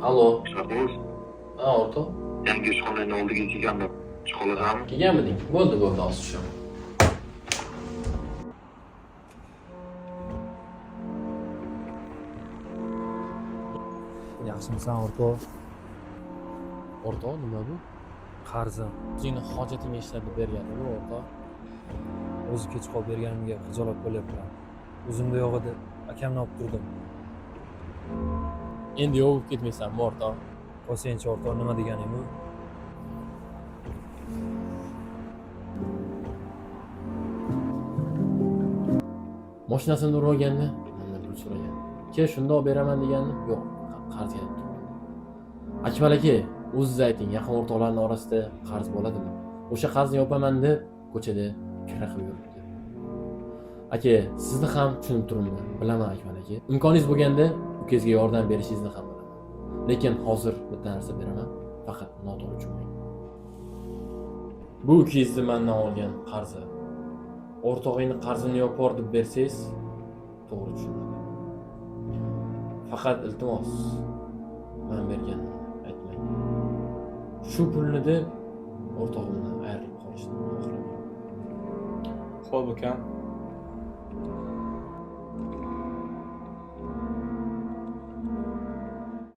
Alo. Shahboz, Ha, o'rtoq. Yangi ishxonangni oldiga kelgandim. Chiqa olasanmi? Kelganmiding? Bo'ldi, bo'ldi, hozir tushaman. Yaxshimisan, o'rtoq? O'rtoq, nima bu? Qarzim. O'zingni hojatingga ishlatib berganim bu, o'rtoq. O'zi kech qolib berganimga xijolat bo'lyapman. O'zimda yo'q edi, akamni olib turdim. Endi yo'q bo'lib ketmaysanmi, o'rtoq? Qolsangchi, o'rtoq, nima deganing bu? Mashinasini urib olganda mendan pul so'ragan. Ke, shundoq beraman degandim, yo'q, qarzga deb turibdi. Akmal aka, o'zingiz ayting, yaqin o'rtoqlarning orasida qarz bo'ladimi? O'sha qarzni yopaman deb ko'chada kira qilib yuribdi. Aka, sizni ham tushunib turibman, bilaman Akmal aka. Imkoningiz bo'lganda ukangizga yordam berishingizni ham bilaman. Lekin hozir bitta narsa beraman, faqat noto'g'ri tushunmang. Bu ukangizni mendan olgan qarzi. O'rtog'ingni qarzini yopor deb bersangiz, to'g'ri tushunadi. Faqat iltimos, men berganimni aytmang. Shu pulni deb o'rtog'imdan ayrilib qolishni xohlamayman. Xo'p, ukam.